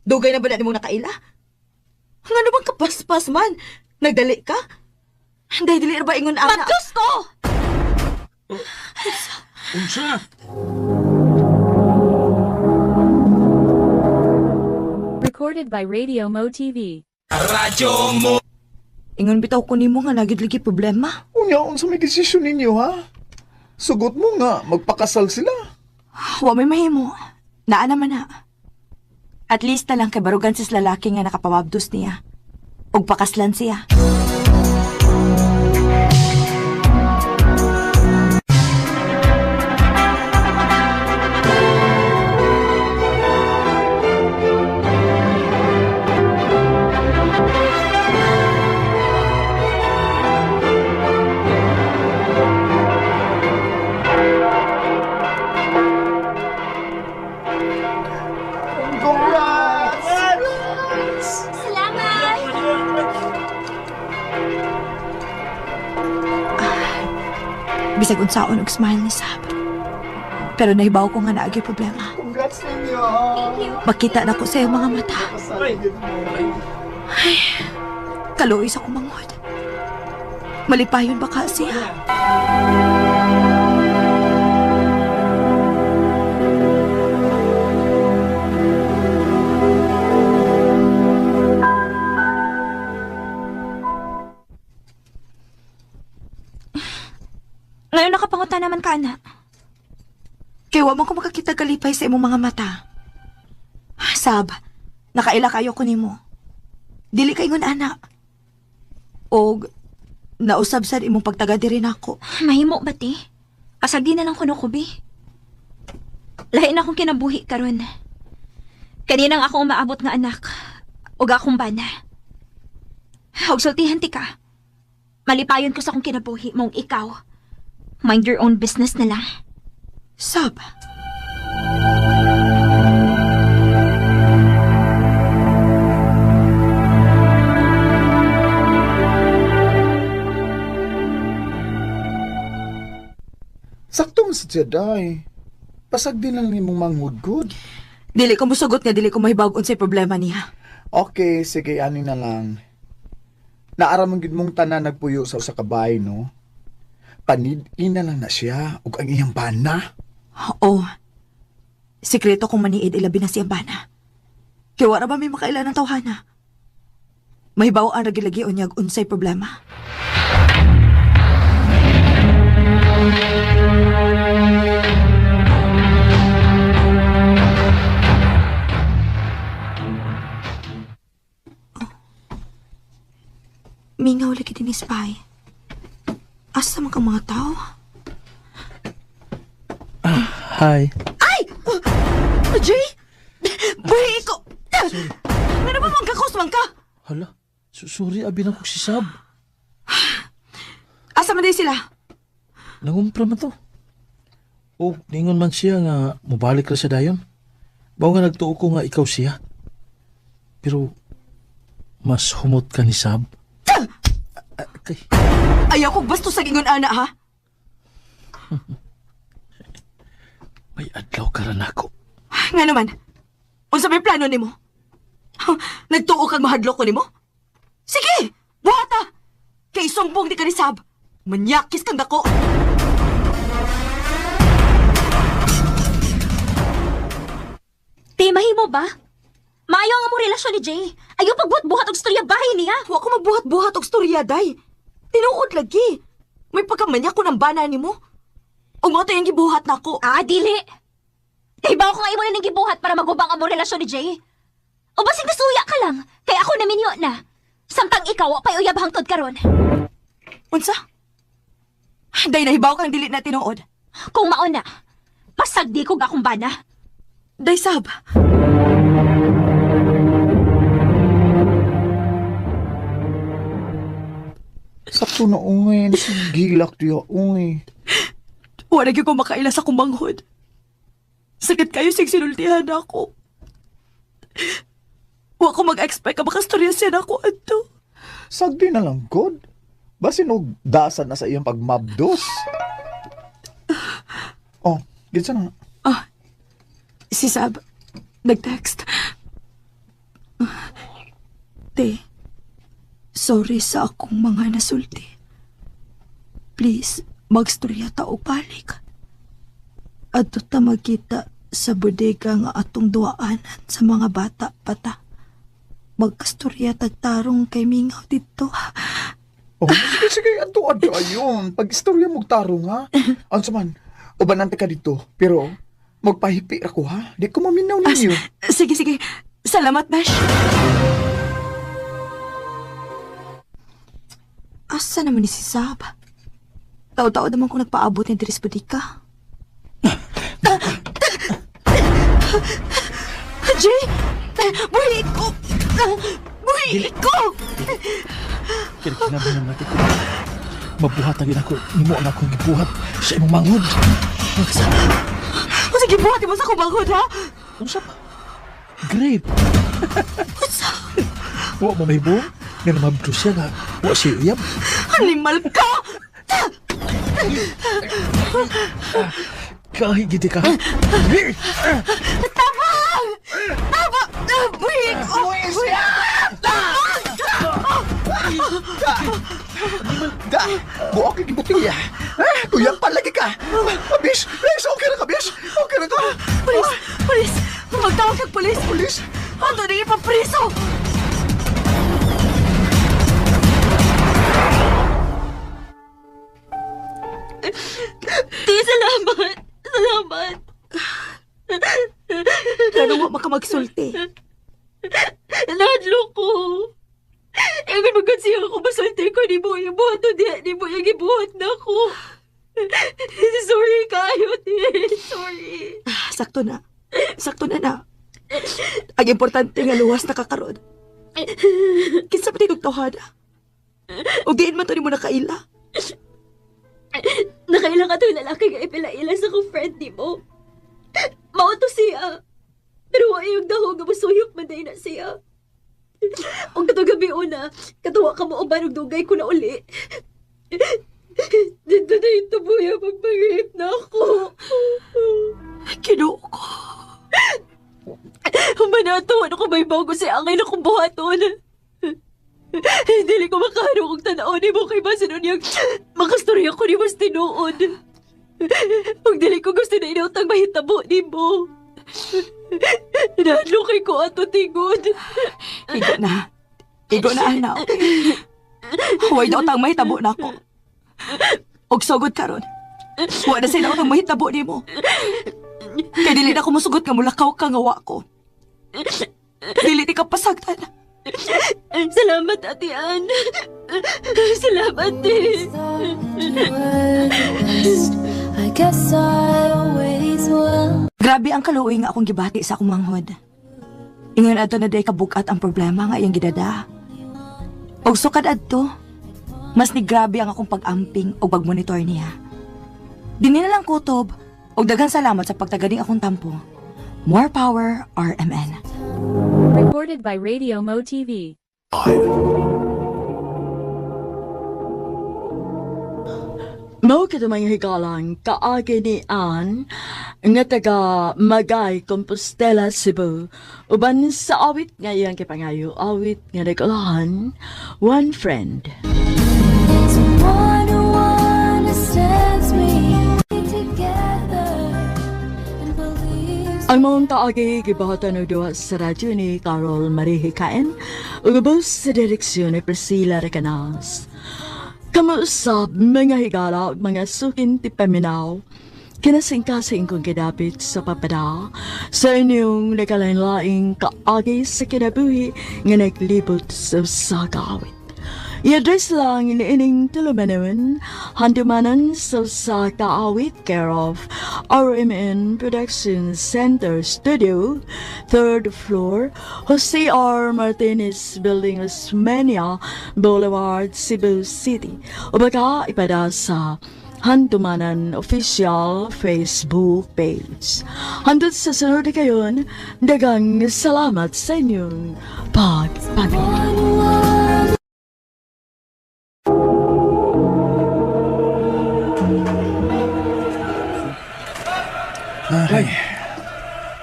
Dugay na ba na nimong nakaila? Nga bang kapaspas man? Nagdali ka? Day dili ra ba ingon ana? Magdus ko! Unsa? Recorded by Radio Mo TV. Ingon bitaw ko nimo nga nagid lagi problema. Unya, unsa may desisyon ninyo, ha? Sugot mo nga, magpakasal sila. Wa may mahimo. Naa naman na. At least na lang kay barugan sis lalaki nga nakapamabdos niya. Ug pakaslan siya. Congrats! Salamat! Bisag unsaon og smile ni Sab. Pero nahibaw ko nga naagay problema. Congrats ninyo! Makita na ko sa iyong mga mata. Ay, Kaluoy sa kumangod. Malipayon ba ka siya? Ngayon nakapanguta naman ka, anak. Kay wa man ko makakita kalipay sa imong mga mata. Sab, nakaila kayo ko nimo. Dili ka ingon ana. Og nausab sad imong pagtaga diri nako. Mahimo ba, te? Asag di na lang kuno ko, bi. Lahi na akong kinabuhi karon. Kaninang ako umaabot nga anak. Ug akong bana. Og sultihan ti ka. Malipayon ko sa akong kinabuhi mong ikaw. Mind your own business na lang. Sab. Sakto man sa Jedi. Pasag din lang nimong manghudgod. Dili ko musugot nga dili ko mahibawg unsay problema niya. Okay, sige, ani na lang. Naaraman gid mong tanan nagpuyo sa usa ka bahay, no? Panid-in na lang na siya ug ang iyang bana. Oo. Sikreto kong maniid ilabi na siyang bana. Kay wala ba may makaila ng tawhana? Mahibaw ang ragilagi unyag unsay problema. Oh. Mingaw lagi din ni Spy. Asa man kang mga tao? Hi. Ay! Oh, Jay! Buhi ko! Ano ba man kakos man ka? Hala, sorry, abi na ko si Sab. Asa man day sila? Nangumpra man to. O, ningon man siya nga mubalik ra siya dayon. Bao nga nagtuo ko nga ikaw siya. Pero, mas humot ka ni Sab. Kay, Ayaw kong bastos sa gingon ana ha? may adlaw ka ra nako. Nga naman, unsa may plano nimo? Ha, nagtuo kag mahadlok ko nimo? Sige, buhata! Kay sumbong di ka ni Sab. Manyakis kang dako. Te, mahimo ba? Maayo ang among relasyon ni Jay. Ayaw pagbuhat-buhat og istorya bahay niya. Wa ko magbuhat-buhat og storya, day. Tinuod lagi. May pagkamanyak ko ng bana nimo. Ug mao to yung gibuhat nako. Ah, dili. Kay ba ko nga imo na ning gibuhat para magubang among relasyon ni Jay? O basig nasuya ka lang, kay ako naminyo na. Samtang ikaw, wa pa'y uyab hangtod karon. Unsa? Day nahibaw kang dili na tinuod. Kung mauna, pasag di ko akong bana. Day Sab. Sakto na ungay, gilak diya ungay. Wala gyud ko makaila sa kumanghod. Sakit kayo sig sinultihan ako. Wa ko mag-expect ka makastorya siya nako adto. Sagdi na lang god. Basin og dasan na sa iyang pagmabdos. Oh, gitsa na. Ah, si Sab, nag-text. Te, sorry sa akong mga nasulti. Please, magstorya ta og balik. Adto ta magkita sa bodega nga atong duaanan sa mga bata pata. Magkastorya tagtarong kay mingaw didto. Oh, sige, sige, adto adto ayon. Pag istorya mo tarong ha. Unsa man, ubanan ka dito, pero magpahipi ako ha. Di ko maminaw ninyo. Sige, sige. Salamat, Besh. Asa naman ni si Sab? Tao-tao naman kung nagpaabot ni Dris Budika. Jay! Buhi ko! Buhi ko! Kinabi ng natin ko. Mabuhat ang ako. Nimo ang akong gibuhat sa imong manghod. O sige, buhat mo sa kumanghod, ha? Unsa pa? Grape. Unsa? Wa mo may buong. Nga namabdo siya nga. Wa siya uyab. Animal ka! Kahit gidi ka. Tabang! Tabang! Buhi ko! Buhi Da, buok kay gibuti ya. Eh, kuya palagi ka. Abis, bis, okay ra ka, bis. Okay ra ka. Pulis! Pulis! Magtawag kag pulis! Pulis? Ato na ipapriso! Ti, salamat. Salamat. Lalo wa makamagsulti. Nahadlok ko. Ingon magod siya ako masulti ko ni mo yung buhat o diya ni mo yung gibuhat na ako. Sorry kayo, ti. Sorry. Sakto na. Sakto na na. Ang importante nga luwas na kakaron. Kinsa pa tingog tawhana? O diin man to nimo nakaila. Nakaila ka to yung lalaki nga ipila-ila sa kong friend ni mo. Mao to siya. Pero wa yung dahog nga masuyop man day na siya. Ang katong gabi una, katuwa ka mo uban og dugay ko na uli. Dito na yung tubuya magpag-rape na ako. Kinuo ko. Humanato, ano ko may bago sa angay na kong buhaton. Dili ko makaharo kung tanaon ni mo kay basin unyang makastorya ko ni mas tinuod. Pag dili ko gusto na inautang mahitabo ni mo. Nahadlokay ko ato tingod. Igo na. Igo na, anaw. Huwag daw tang mahitabo na ako. Og sugod karon. Wa na sila tang mahitabo nimo. Kay dili na ko musugot nga mulakaw ka nga wa ko. Dili ti ka pasagdan. Salamat, Ate Ann. Salamat, eh. I guess I always will. Grabe ang kaluoy nga akong gibati sa akong manghod. Ingon adto na day kabugat ang problema nga iyang gidada. Og sukad adto, mas ni grabe ang akong pag-amping o pagmonitor niya. Dini na lang kutob og daghan salamat sa pagtaganing akong tampo. More power, RMN. Recorded by Radio Mo TV. Mao kadto mga higalang kaagi ni Ann nga taga Magay, Compostela, Cebu. Uban sa awit nga iyang kipangayo, awit nga nagulahan, One Friend. Someone who understands me. Together and believes. Ang maong kaagi gibahatan og duha sa radyo ni Carol Marie Hikain ug ubos sa direksyon ni Priscilla Recanas. Kamuusap mga higala ug mga sukin ti paminaw. Kinasingkasing kong gidapit sa papada sa inyong nagkalain-laing kaagi sa kinabuhi nga naglibot sa usa ka awit. I-address lang iniining tulumanon, handumanan sa usa ka awit care of RMN Production Center Studio, third floor, Jose R. Martinez Building, Osmeña Boulevard, Cebu City. O baka ipada sa Handumanan Official Facebook page. Hanggang sa sunod na kayon, dagang salamat sa inyong pagpamilya. Ay,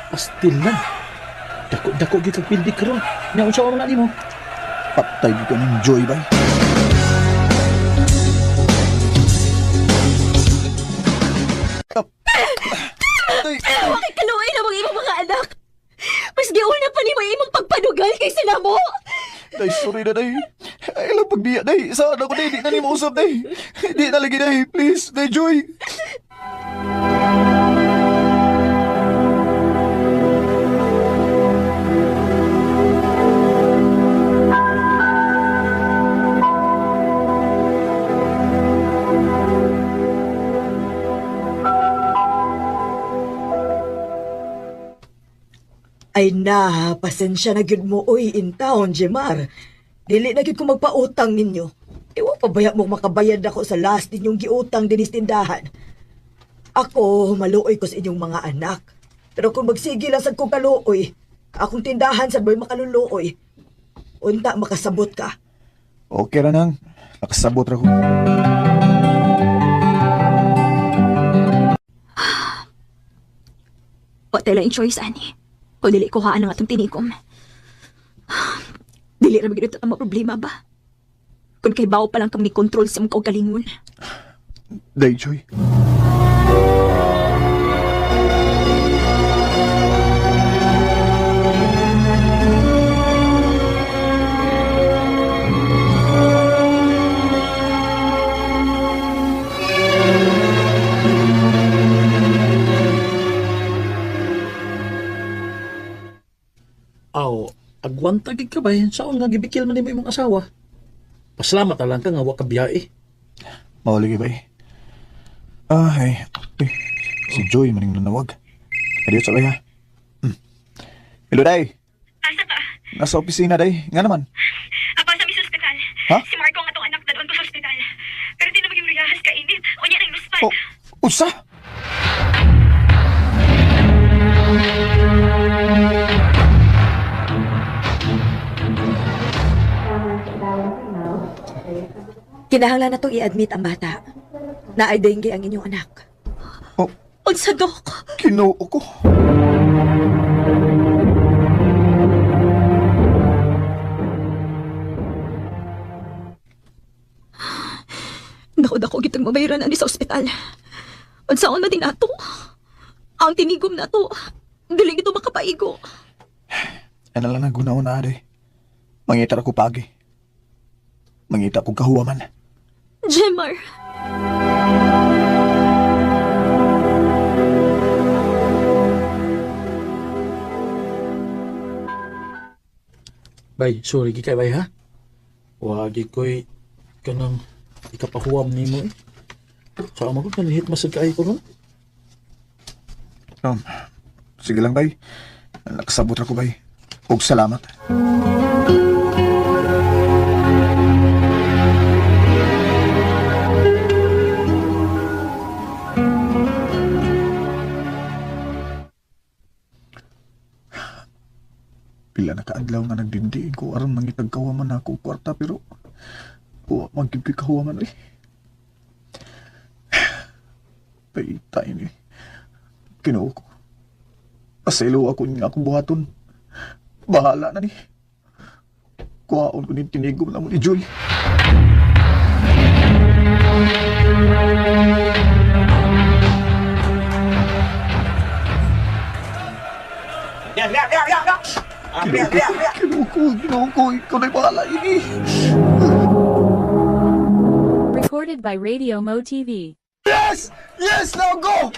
Pastil lang. Dako-dako gid kag pildi karon. Nya unsa man na nimo? Patay dito ng joy bay. Tay, Bakit kaluoy na mga imong mga anak? Mas giuna pa nimo imong pagpanugal kaysa namo. Day, sorry na, day. Ay, lang pagbiya, day. Saan ako, day? Di na ni mausap, day. Di na lagi, day. Please, day, Joy. Ay na, pasensya na gyud mo oy in town, Jemar. Dili na gyud ko magpautang ninyo. Iwa pa baya mo makabayad ako sa last ninyong giutang dinis tindahan. Ako, maluoy ko sa inyong mga anak. Pero kung magsige lang sad kong kaluoy, akong tindahan sad mo'y makaluluoy. Unta makasabot ka. Okay ra nang. Nakasabot ra ko. Wa tay laing choice ani. Kung dili kuhaan ang atong tinikom. Dili ra magyud ang problema ba? Kung kay bawo pa lang kami ni control sa imong kaugalingon. Day, Joy. Aw, agwanta gid ka bay. Saon nga gibikil man nimo imong asawa? Pasalamat na lang ka nga wa ka biyahe. Mawali kay bay. Ay, eh, si Joy maning nanawag. Adiyo sa bay ha. Hello, Day. Asa ka? Nasa opisina, Day. Nga naman. Apa sa mi sa ospital. Ha? Si Marco ang atong anak dadon ko sa ospital. Pero di na maging ruyahas ka init. Unya nang luspan. Oh, usa! Kinahanglan na tong i-admit ang bata. Naay dengue ang inyong anak. Oh, Unsa dok? Kinoo ko. Dako-dako gitang mabayaran ani sa ospital. Unsaon man din ato? Ang tinigom na to. Dili gito makapaigo. Ano lang ang gunaon na, Day. Mangita ra ko pagi. Mangita ko kahuwaman. Jemar. Bay, sorry gid kay bay ha. Wa gid koy kanang ikapahuwam nimo eh. Sa man ko kanihit masad kay ko ron. Sige lang, bay. Nakasabot ra ko, bay. Og salamat. Pila na kaadlaw nga nagdindiin ko aron mangitag kawaman ako og kwarta pero wa man gyud ko'y kahuwaman oy. Paita ini. Kinuo ko. Paselo ako nga akong buhaton. Bahala na ni. Kuhaon ko ni tinigom na mo ni Joy. Kinuo ko, kinuo ko, ikaw na'y bahala ini. Recorded by Radio Mo TV. Yes! Yes! Now go!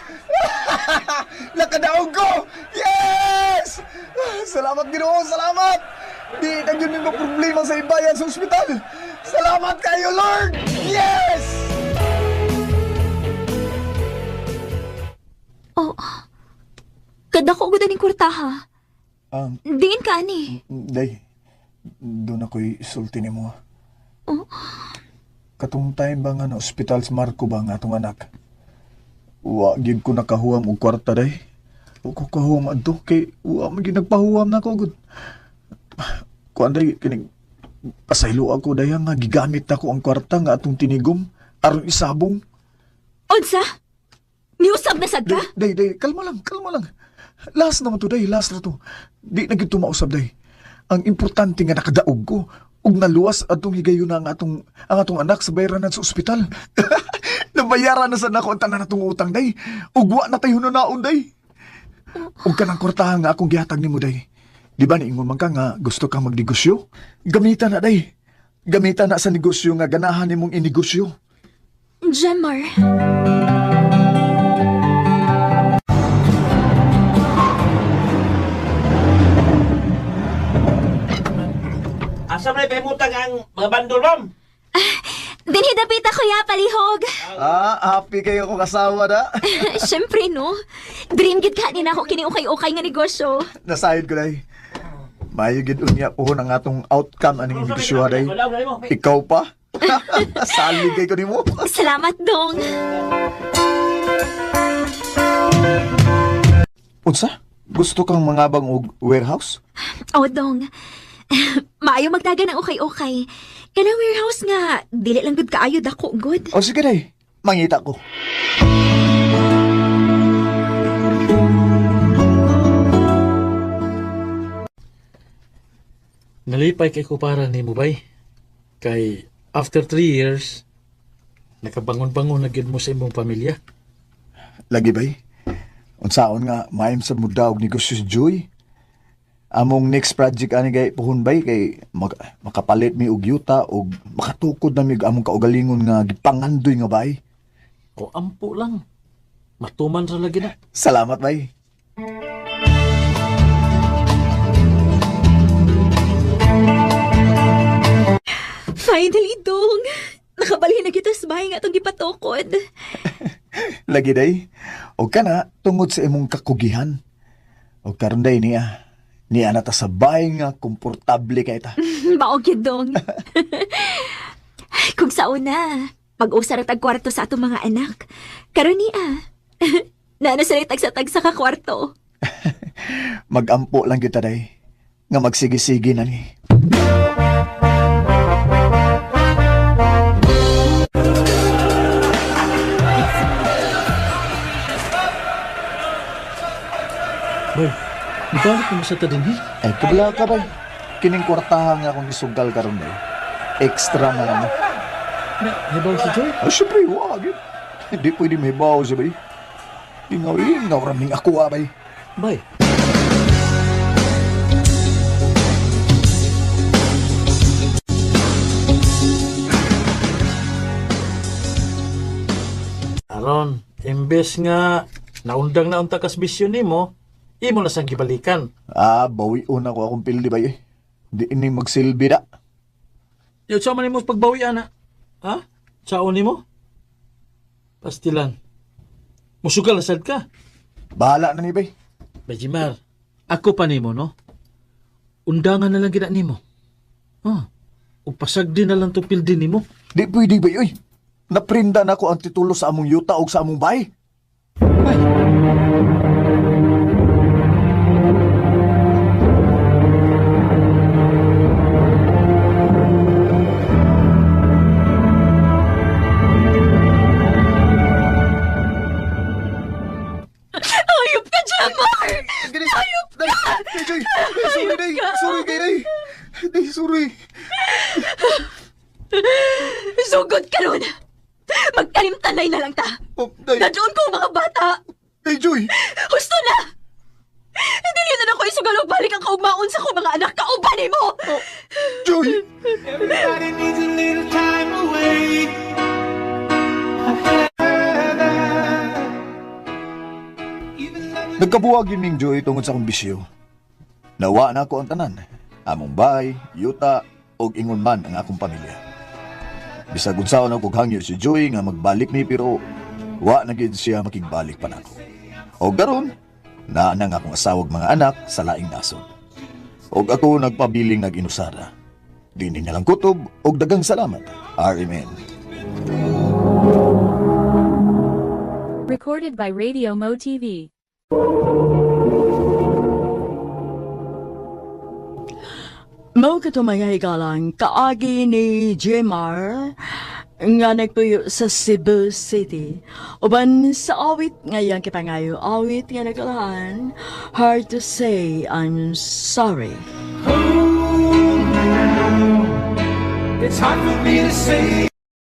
Nakadaog ko! Yes! Salamat Ginoo, salamat! Di na yun yung problema sa ibayan sa ospital. Salamat kayo, Lord! Yes! Oh. Kadako gud aning kwartaha. Diin ka ani. Day, doon ako'y sulti ni mo. Oh. Katong time ba nga na ospital sa Marco ba nga atong anak? Wa gyud ko nakahuwam og kwarta day. Wa ko kahuwam adto kay wa man gyud nagpahuwam na ko gud. Kuan day kining pasaylo ako day nga gigamit nako ang kwarta nga atong tinigom aron isabong. Unsa? Niusab na sad ka? Day, day, kalma lang, kalma lang. Last naman to, day, last na to. Di na gyud mausab, day. Ang importante nga nakadaog ko ug naluwas atong higayon ang atong anak sa bayranan sa ospital. Nabayaran na sa nako ang tanan natong utang, day. Ug wa na tayo naon, day. Ug kanang kwartahan nga akong gihatag nimo, day. Di ba niingon man ka nga gusto kang magnegosyo? Gamitan na, day. Gamitan na sa negosyo nga ganahan nimong inegosyo. Jemar. Asa man pahimutang ang mga bandol, ma'am? Dinhi dapita kuya, palihog. Ah, happy kayo kong asawa na. Siyempre, no? Dream gid ka ni nako kini ukay-ukay nga negosyo. Nasayod ko day. Maayo gid unya pohon ang atong outcome aning negosyo day. Ikaw pa? Salig kay ko nimo. Salamat, dong. Unsa? Gusto kang mangabang og warehouse? Oh, dong. Maayo magdaga ng ukay-ukay. Kanang warehouse nga, dili lang gud kaayo dako gud. O sige day, mangita ko. Nalipay kay ko para nimo bay. Kay after 3 years, nakabangon-bangon na gyud mo sa imong pamilya. Lagi bay. Unsaon nga maayom sa muda og negosyo si Joy. Among next project ani kay puhon bay kay makapalit mi og yuta og makatukod na mi og among kaugalingon nga gipangandoy nga bay. O ampo lang. Matuman ra lagi na. Salamat bay. Finally, dong. Nakabalhin na kita sa bahay nga atong gipatukod. Lagi day. Og kana tungod sa imong kakugihan. Og karon day niya. Niya na ta sa bahay nga komportable kay ta. Mao gyud, dong. Kung sa una, pag-usa ra tag kwarto sa atong mga anak. Karon niya. Naa na sila tagsa-tagsa ka kwarto. Magampo lang gyud ta day. Nga magsige-sige na ni. Bay, ibalik mo sa ta dinhi. Ay, kabla ka bay. Kining kwartahan nga akong isugal karon day. Extra na lang. Na, hibaw si Joy. Ah, syempre, wag yun. Hindi pwede may bawo siya, bay. Ingaw, ingaw raming ako, ah, bay. Bay. Aron, imbes nga naundang na unta kas bisyo nimo, imo na sang gibalikan. Ah, bawion ako akong pildi, bay. Eh. Di ini magsilbi na. Yo, sa man nimo pagbawi ana. Ha? Saon nimo? Pastilan. Musugal na sad ka. Bahala na ni, bay. Bajimar, ako pa nimo no. Undangan na lang gina nimo. Ha? Ug pasagdi na lang to pildi nimo. Di pwede, bay, uy. Naprinda na ko ang titulo sa among yuta o sa among bay. Bay. Ayop ka, Jamar! Ayop ka! Day, Joy! Day, sorry, day! Sorry kay day! Day, sorry. Sugod ka nun! Magtanim-tanay na lang ta! Oh, day, Nadoon ko ang mga bata! day, Joy! Husto na! Hindi na ako isugal og balik ang kaugmaon sa akong mga anak. Kauban nimo! Joy! Everybody needs a little time away. Nagkabuwag yun ning Joy tungod sa akong bisyo. Nawa na ako ang tanan. Among bahay, yuta, og ingon man ang akong pamilya. Bisag unsaon ako hangyo si Joy nga magbalik ni pero wa na gid siya makigbalik pa nako. Og karon, naa na nga akong asawa ug mga anak sa laing nasod. Og ako nagpabiling nag-inusara. Dini na lang kutob og dagang salamat. RMN. Recorded by Radio Mo TV. Mao kato mga higalang kaagi ni Jemar nga nagpuyo sa Cebu City. Uban sa awit nga iyang kipangayo, awit nga nagkalahan, Hard to Say I'm Sorry. It's hard for me to say.